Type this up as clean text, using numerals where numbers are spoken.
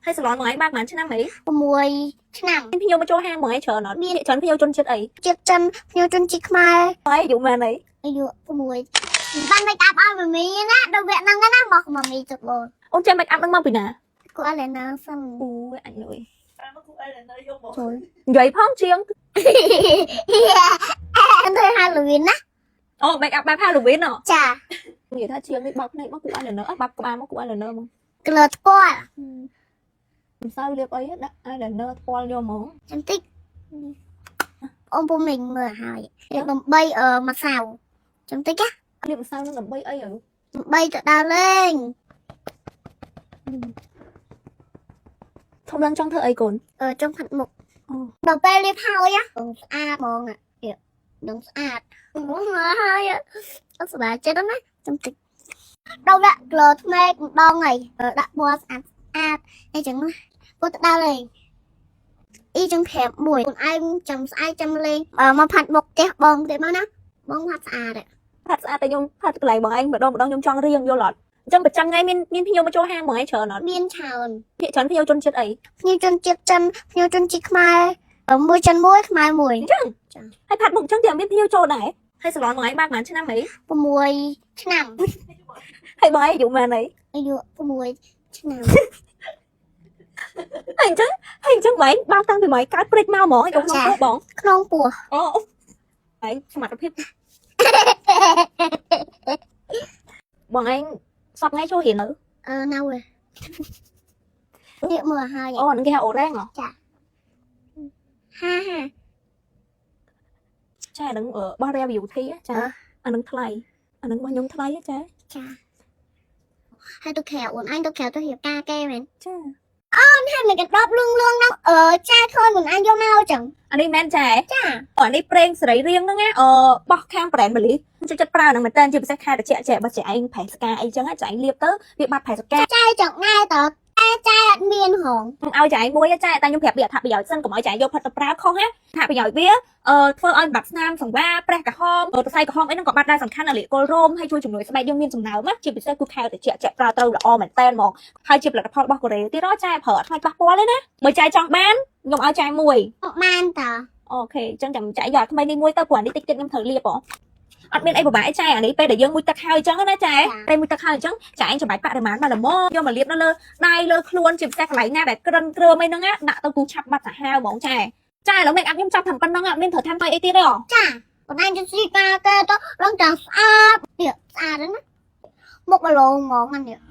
ហើយសាឡនមួយឯងបើកប៉ុន្មានឆ្នាំហី 6ឆ្នាំ មានភ្ញៀវមកចូលហាងមួយឯងច្រើនអត់មានច្រើនភ្ញៀវជនជាតិអី ជាតិចិនភ្ញៀវជនជាតិខ្មែរ ហើយអាយុប៉ុន្មានហី អាយុ6បាន make up ឲ្យម៉ាមីណាដល់វគ្គហ្នឹងណាមកម៉ាមីទៅបង អូនចេះ make up ហ្នឹងមកពីណា គូអឡេណាសិន អូយអញលុយ តាមគូអីនៅយកមក ចូលនិយាយផងជាង ធ្វើ Halloween ណា អូ make up បែប Halloween ហ៎ ចា និយាយថាជាងនេះបើកភ្នែកមកគូ eyeliner អត់បើកក្បាលមកគូ eyeliner មក ក្លើថ្ពាល់ មិនសូវលាបអីដាក់ eyeliner ថ្ពាល់យកហ្មង ចាំតិចអូនពុំមីងមើលហើយដើម្បីអឺម្សៅចាំតិចណា លាបម្សៅនឹងដើម្បីអីហ៎ ដើម្បីទៅដើរលេង ធំឡើងចង់ធ្វើអីកូន អឺចង់ផាត់មុខ អូ ដល់ពេលលាបហើយស្អាតហ្មងនេះនឹងស្អាតមើលហើយអត់សប្បាយចិត្តណាចាំតិចដល់វគ្គក្លើថ្មេកម្ដងហើយដាក់ពណ៌ស្អាតស្អាតអីចឹងណាគាត់ទៅដើរលេងអ៊ីចង់ប្រាប់មួយខ្លួនឯងចាំស្អែកចាំលេងមកផាត់មុខផ្ទះបងទៀតមកណាបងផាត់ស្អាត ផាត់ស្អាតតែខ្ញុំផាត់កន្លែងបងឯងម្ដងម្ដងខ្ញុំចង់រៀងយល់អត់អញ្ចឹងប្រចាំថ្ងៃមានមានភ្ញៀវមកចូលហាងបងឯងច្រើនអត់ មានច្រើន ភាគច្រើនភ្ញៀវជនជាតិអី ភ្ញៀវជនជាតិចិនភ្ញៀវជនជាតិខ្មែរមួយចិនមួយខ្មែរមួយ អញ្ចឹងហើយផាត់មុខអញ្ចឹងតែមានភ្ញៀវចូលដែរហើយសាឡនបងឯងបើកប៉ុន្មានឆ្នាំហី 6ឆ្នាំ ហើយបងឯងអាយុប៉ុន្មានហី អាយុ6ឆ្នាំ ហើយអញ្ចឹងហើយអញ្ចឹងបងឯងបើកតាំងពីបងឯងកើតព្រិចមកហ្មងឯងកុំក្នុងពោះបង ក្នុងពោះ អូឯងសមត្ថភាពបងឯងសប្ថ្ងៃចូលរៀននៅ អឺនៅឯនេះមើលហើយ អូហ្នឹងគេហៅអូរ៉េងហ៎ ហាហា ចាអាហ្នឹងបោះ Rare Beauty ចាអាហ្នឹងថ្លៃអាហ្នឹងរបស់ខ្ញុំថ្លៃចា ចាហើយទៅក្រៅអូនអញទៅក្រៅទៅរៀបការគេមែន ចា ហើយមានកណ្ដប់លឿងលឿងហ្នឹងអឺចាឃើញអូនអញយកមកចឹង អានេះមែនចា ចា អានេះប្រេងសរីរាង្គហ្នឹងណាអឺបោះខាង brand ម៉ាលីចូលចិត្តប្រើហ្នឹងមែនតើជាពិសេសខែត្រជាក់ចេះបើចេះឯងប្រេះស្កាអីចឹងចាឯងលាបទៅវាបាត់ប្រេះស្កា ចែចង់ណែតតែចែអត់មានហង ខ្ញុំឲ្យចាឯងមួយចាតែខ្ញុំប្រាប់វាអត្ថប្រយោជន៍សិនកុំឲ្យចាឯងយកផិតទៅប្រើខុសណាអត្ថប្រយោជន៍វាអឺធ្វើឲ្យបាត់ស្នាមសង្វាប្រេះក្រហមសរសៃក្រហមអីហ្នឹងក៏បាត់ដែរសំខាន់ដល់លាកគល់រោមហើយជួយជំនួយស្បែកយើងមានសំណើមណាជាពិសេសគឺខែត្រជាក់ចេះប្រើទៅល្អមែនតើហ្មងហើយជាផលិតផលរបស់កូរ៉េទៀតចាប្រើអត់ខ្លាចប៉ះពាល់ទេណាបើចាយចង់បានខ្ញុំឲ្យចាយមួយ បានត OK អញ្ចឹងចាំចាយយកថ្មីនេះមួយទៅព្រោះអានេះតិចទៀតខ្ញុំត្រូវលាបហ៎អត់មានអីពិបាកទេចាអានេះពេលដែលយើងមួយទឹកហើយអញ្ចឹងណាចាពេលមួយទឹកហើយអញ្ចឹងចាឯងចាំបាច់បរិមាណបានល្មមយកមកលាបនៅលើដៃលើខ្លួនជាពិសេសកន្លែងណាដែលក្រិនគ្រើមអីហ្នឹងណាដាក់ទៅគូឆាប់បាត់សាហាវហ្មងចាចាឥឡូវ make up ខ្ញុំចាប់ធ្វើប៉ុណ្្នឹងអត់មានត្រូវថែមថ្មីអីទៀតទេហ៎ ចាអូនអញទៅស៊ីការគេទៅរងចង់ស្អាតនេះស្អាតណាមុខបឡងហ្មងអានេះ